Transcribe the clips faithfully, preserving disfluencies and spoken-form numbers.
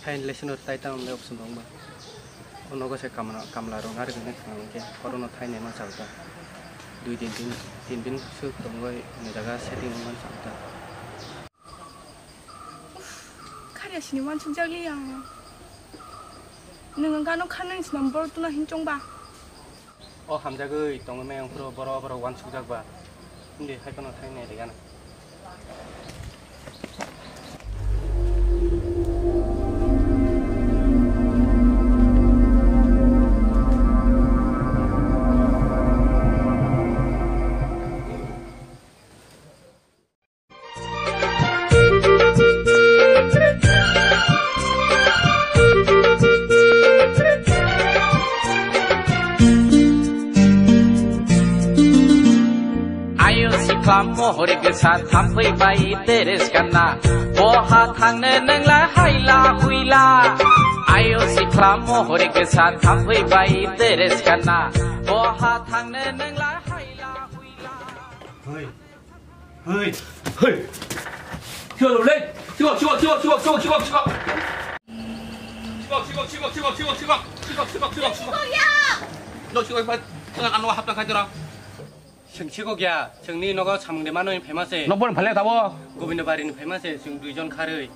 Thaini lesson rw tai tamo le option rwngba. O nogo se kamla, kamla rwng arwgwini thwngkhe orono thaini ma chalta. Dui din, tin, tin din swk tongwi hwnwi jaga setting wngmani chalta. Kharya sini wansukjakli ang. Nwng gano khanani swnam bor tuna hin chongba. O hamjagwi tongwi maya wngphuru boro borok wansukjak ba. Hindi hai phano thang nai rega na. Ayo sikla mohor gesa thampui bai teres kana. Boha thangne nengla haila huila. Ayo sikla mohor gesa thampui bai teres kana. Boha thangne nengla haila huila. Hoi. Hei. Hei. Siwa lo le. Siwa, siwa, siwa, siwa, siwa, siwa, siwa. Siwa, siwa, siwa, siwa, siwa, siwa. Siwa, siwa, siwa, siwa. Lo siwa pa. Tengah anu hapta khai jora. Chwng sikok ya, chwngni nogo samung de mano phaima se. Nokbar phalya tabo. Gobindo bari ni phaima se, chwng duijon kharwi.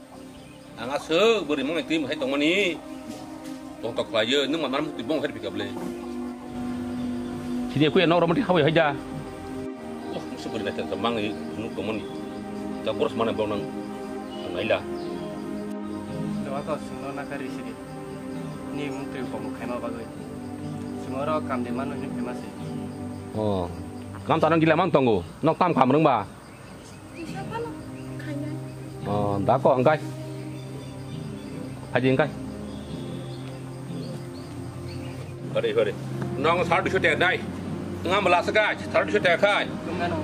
Ang aswk bwrwi mwnai twi mwthai tongmani. Tongthok khlaiyo, nwng manmani muktwi bong hai rwphi kable. Sidi kuya nok romani hawi haida. Oh, musu bwrwi naithok mangni nuk tongmani. Ta boros manai bong nang naila. Doa ko sungno nakari sidi. Ni muktwi bong khaima bagwi. Sungno ro kam de mano hin famous. Oh. Kam tanang gila mang tongo. Nok tam kam rwngba. Tisa phano khainai. Oh, da ko angkai. Haji angkai. Hore, hore. Nong sar duiso teka nai. Ngam bela sekai, sar duiso teka khai. Nungano.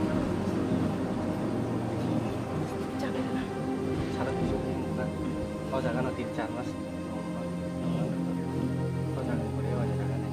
Sar duiso teka. O jaga no tin char mas. O jaga no pore o jaga no.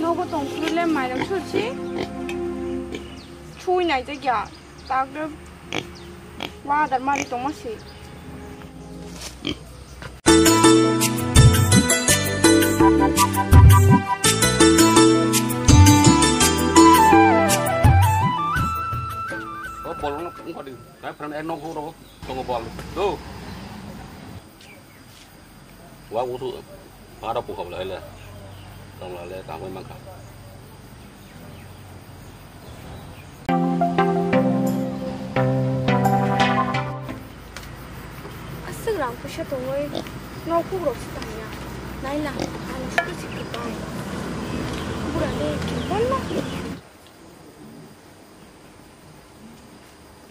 Nogo tongphuru le mairang sursi. Chui nai je kya. Takre wadar mari tongma si. O bolong no phung kadi. Kai pran ek nok ro tongo bol. Do. Wa usu ara pu khabla hele. Tongla le tangwi mankha. Aswk rang puisa tongwi nok kukrok se tangya. Naila ang sudu se kwbang. Bura le kiban no.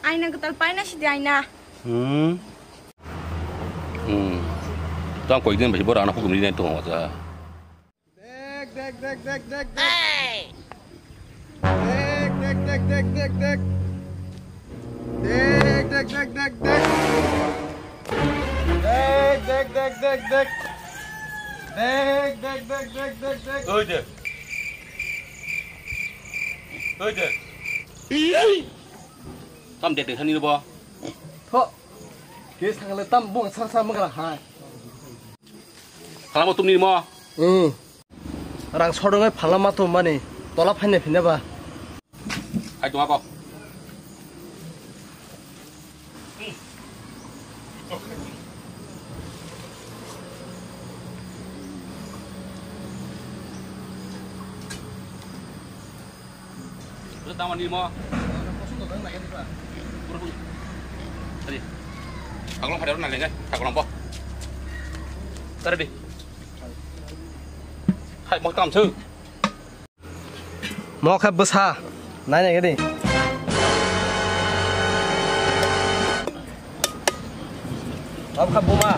Aina kwtal paina sidi aina. Hmm. Hmm. Tang koikdin bai borok ano hukum rinai tongo ta. Dek, dek, dek, dek, dek, dek. Dek, dek, dek, dek, dek, dek. Dek, dek, dek, dek, dek. Dek, dek, dek, dek, dek. Dek, dek, dek, dek, dek, dek. Oi dek. Oi dek. Tam dek dek hani bo. Tho. Ke sangale tam bung sar sar magra hai. Khalamo tumni mo. Hmm. Rang sodongai phalama to mani tola phaine phine ba. Hai tuma ko. Udah taman ni mo. Pura pun. Tadi. Aku lang pada orang nanya, aku lang po. Tadi. Hai, mau tam tu. Mo kha bwsa. Nai nai gadi. Mo kha buma.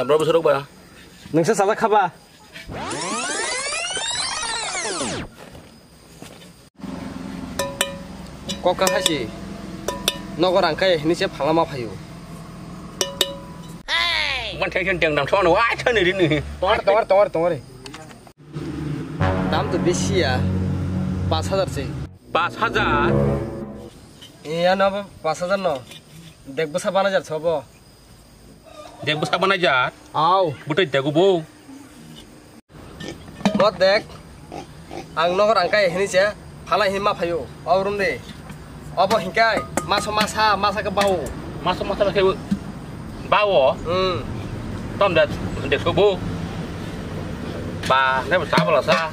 Bro, bwswrok ba? Nungsa sajak kha ba? Kok ka hai si. Nogo rang kai hini se phalama phaio. Ban thai sen teng dang sono, ai thani rini. Tongare, tongare, tongare, tongare. Dam to besi ya. Pas hajar se. Pas hajar? Iya, no, pas hajar no. Dek bwsa bana jar sobo. Dek bwsa bana jar? Au. Bwtwi degu bo. Bo dek. Ang nogo rang kai hini se. Phala hini ma phaio. Au rum de. Obo hinkai. Maso masa, masa ke bau. Maso masa ke bau? Hmm. Tom da dek bo. Ba, ne sa bala sa.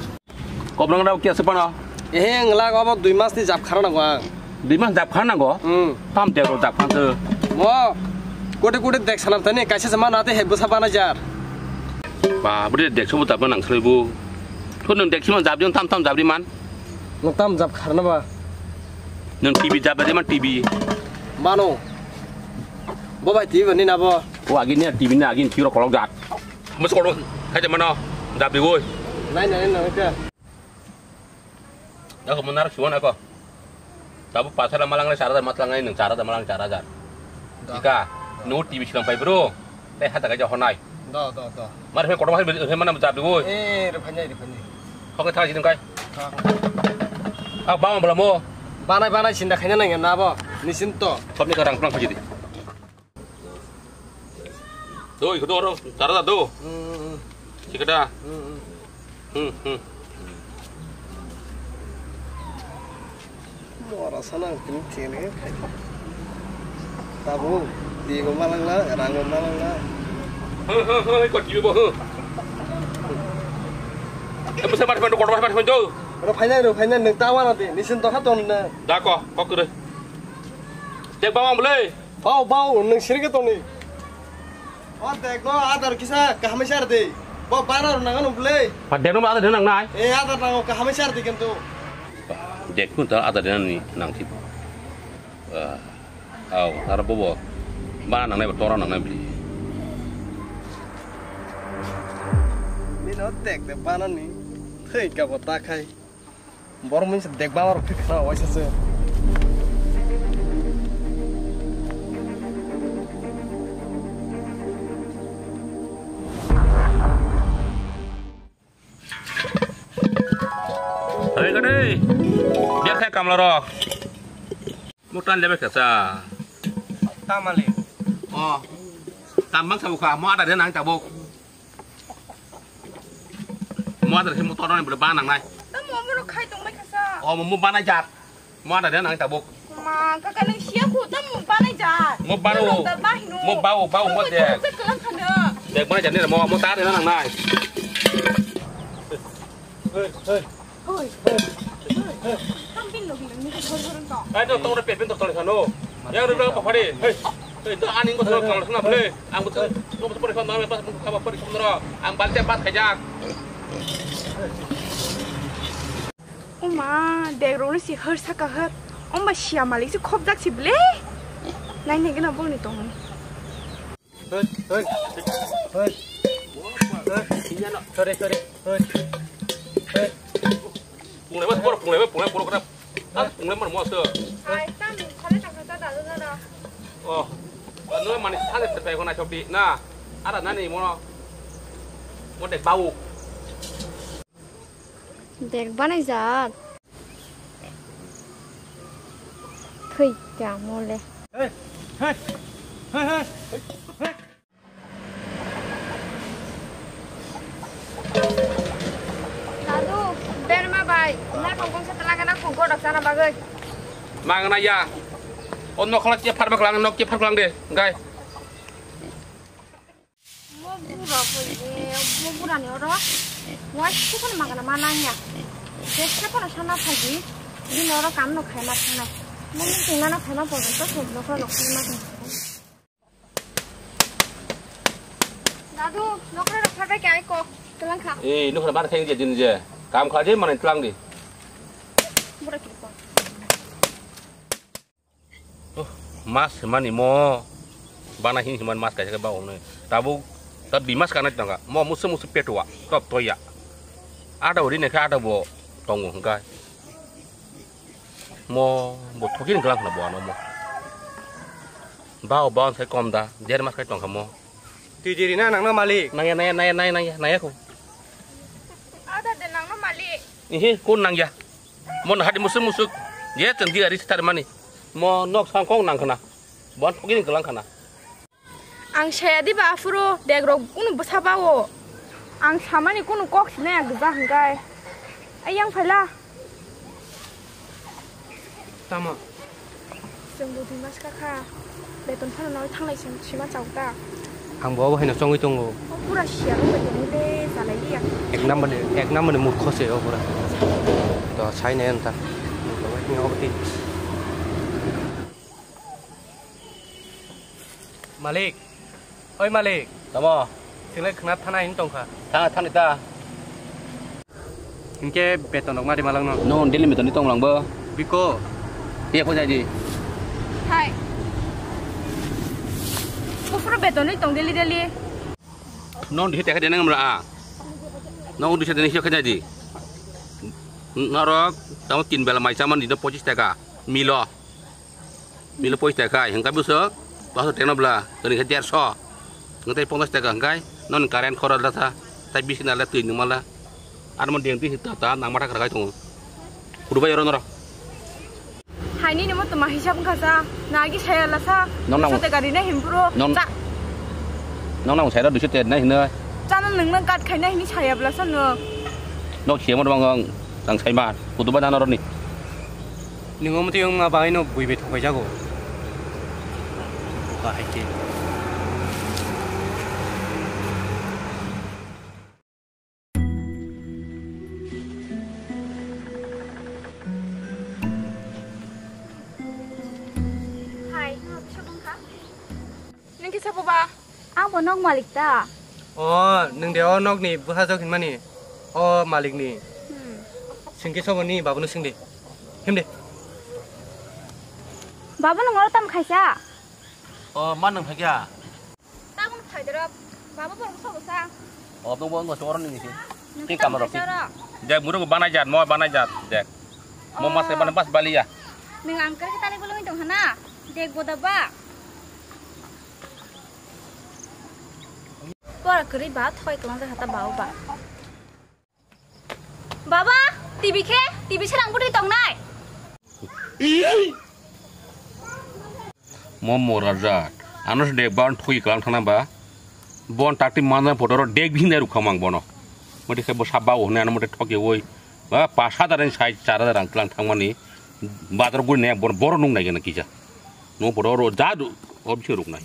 Kobrang rao kiya sepano? Ehe, nglak obo dui mas ni jab khara nango ang. Dui mas jab khara nango? Hmm. Tam te ro jab khan se. Mo, kote kote dek sanam tani, kaisa se mana te he bwsa bana jar. Ba, bwrwi dek sobo jab nang srwi bu. Thun nung dek sima jab jong tam tam jab ri man. Nung tam jab khara na ba? Nung T V jab ri man T V. Mano. Bo bai T V ni na bo. O agi ni T V ni agi ni tiro kolok jat. Mas kono, hai te mano, jab di woi. Nai, nai, nai, nai, nai. Ako mo narak siwan ako. Tabu pasar malang le sara da matlang ai nang sara da malang sara da. Da. Ika, no T V silang pai bro. Te hata kaja honai. Da, da, da. Mar he kotor he mana jab di woi. Eh, re phanyai, re phanyai. Hoke thang sidung kai. Ha. Ah, bang bala mo. Banai, banai sinda khanya nang na bo. Nisin to. Thopni ka rang plang phajidi. Do, iko do, oro, tara da do. Hmm, hmm, hmm. Chikada. Hmm, hmm. Hmm, hmm. Mora sana kini kini. Tabu, di ko malangla, rang ko malangla. Huh, huh, huh, ko di bo, huh. Eh, bisa mati, mati, kotor mati, mati, do. Ro phainai, ro phainai, nung tawa na de, nisin to khaton na. Da ko, kok kere. Dek bawang bole. Bau, bau, nung sirike tongni. O dek no adar kisa kaham sar de. Bo bana rw nangan bole. Pa dek no adar nang nai. E adar nango kaham sar de kintu. Dek kun ta adar nang ni nang ti. Au, tar bo bo. Bana nang nai ba tora nang nai bole. Ni no dek de bana ni. Thei ka bo ta khai. Borok mungsa dek bama rok thik khna waisa se. Hei kadai. Biar khai kamla rok. Mo tan lebe kasa. Tamale. Oh. Tambang sabu kha mo ada dia nang tabuk. Mo ada sih motor ni boleh banang nai. Tamo mo khai tong mai kasa. Oh mo banai jat. Mo ada dia nang tabuk. Ma kaka nang sia khu tamo banai jat. Mo baro. Mo bau bau mo de. Kalang khana. Dek banai jat ni mo mo tar dia nang nai. Hei hei. Oi. Tam pin lo, pin lo, ni ko thor thor to. Ai to tong pe pin to tong sano. Yang ru ru ko phari. Hei. Hei to ani ko thor kal sna ble. Ang ko to ko pore ko na me pas ka pore ko na. Ang bal te pas khajak. Uma, dek ro si har saka har. Om ba sia malik si khop jak si ble. Nai ne gna bol ni tong. Hei, hei. Hei. Hei. Sorry, sorry. Hei. Hei. Punglai mas, borok punglai, punglai, borok kena. Ah, punglai mar mas. Ai, tam, khale tak tak tak tak. Oh. Anu mani thale tak tak khona chokdi. Na. Ara nani mono. Mo dek bau. Dek banai jat. Thwi ta mole. Hey, hey, hey, hey, hey. Dadu, berma bai, na kongkong sa talaga na kongko dok sana bagoi. Mangna ya. Onno khala che pharma klang, nok che phar klang de, gai. Mo bura koi de, mo bura ni oro. Wai se kono magana ma nang ya. Jese kono sana phaji. Bini oro kam no khai ma thangnai. Mo ni tingna na khai ma porjonto se nokra rok khai ma thangnai. Dadu, nokra rok khai bai kai kok. Tlang kha. Eh, nokra bar khai je din je. Kam kha je mane tlang di. Bura ki ko. Oh, mas himani mo. Bana hin himan mas kaisa ba ong. Tabuk Ta dui mas kanai tongkha. Mo musu musu petua. Top toya. Ada uri nekha ada bo tongo hingkai. Mo bo thokin gelang khna bo ano mo. Bao bao sai kom da. Der mas kai tongkha mo. Twi jiri na nangno malik. Nangya, nangya, nangya, nangya, nangya, nangya ko. Ada de nangno malik. Ihi, kun nangya. Mo na hadi musuk musuk. Je tengdi ari sitar mani. Mo nok sangkong nang khna. Bon pogini gelang khna. Ang saya di ba afuro bag rok unu bwsa bao. Ang samani kunu kok sinai ang gja hingkai. Ayang phaila. Tamo? Chwng bo dui mas kakha. Beton phano nai thanglai sima chao ta. Ang bo obo haino chongwi tongo. O pura siya rok bai tongwi le chalai liya. Ek number ni, ek number ni murkho se o pura. To sai nai anta. Obo ti. Malik. Oi malik. Tamo? Single khna thana hin tongkha. Thana thani ta. Hinkhe beton rok mari malangno. No daily beton ni tong langbo. Biko. Iya ko jadi. Hai. Kufur beton ni tong daily daily. No di teka denang mra a. No di teka ni siya kanya di. Norok tamo tin bela mai chaman di no pochis teka. Milo. Milo pois taka, hingkai buso, paso tekno bla, kani khe derso, hingkai pongos taka, hingkai non current khoro lasa, tai bisi nala twi nung mala, ar mon deng twi ta ta nang mata kharkai tongo, kudu bai oro noro. Hai nini mo tuma hisab wngkha sa, nagi saya lasa, Nong nang- duiso teka rina himpuro, Nong- cha. Nong nang saya duiso teka rina hinoi. Chana nung nang kat khaina hini saya blasa no. Nok siya mo bang ang sai ma, kudu bai nang oro ni. Nwng omo twi wngma bagwino bui bai thok pai jago. Bahai khe. Hai, nwng kisa bwkha? Nwng kisa bwba? Ang bo nok malik ta. O, nwng de o nokni bwsajwk hinmani? O malikni. Hmm. Singke sobo ni babuno singdi. Himdi. Baba nwng oro tamo khaisa? O, ma nwng phaikha? Tabuk phaidoro. Baba borok sobo sa? O, nwng bo wngkha oro nini se. Nwng Tik tamo kamaro, khaisa tik. Oro? Dek, muru bo banai jat, mo banai jat, dek. Mo mas O. Bana bas baliya. Nwng ang khe tani bolong tong hana. Dek boda ba. Pora kwrwi ba thoi kwlangjakha ta ba o ba. Baba, T V khe, T V serang bwtwi tongnai. Mo mora jat. Ano se dek ban thoi kwlang thana ba. Bon takti manjang photo ro dek bini rukha mang bono. Modi khe bo sabba o hwnwi ano modi thoki oi. Ba pas hajar ni sai char hajar rang kwlang thangmani. Bazar guri ne bon boro nung nai gana kisa. No photo ro jadu obse ruknai.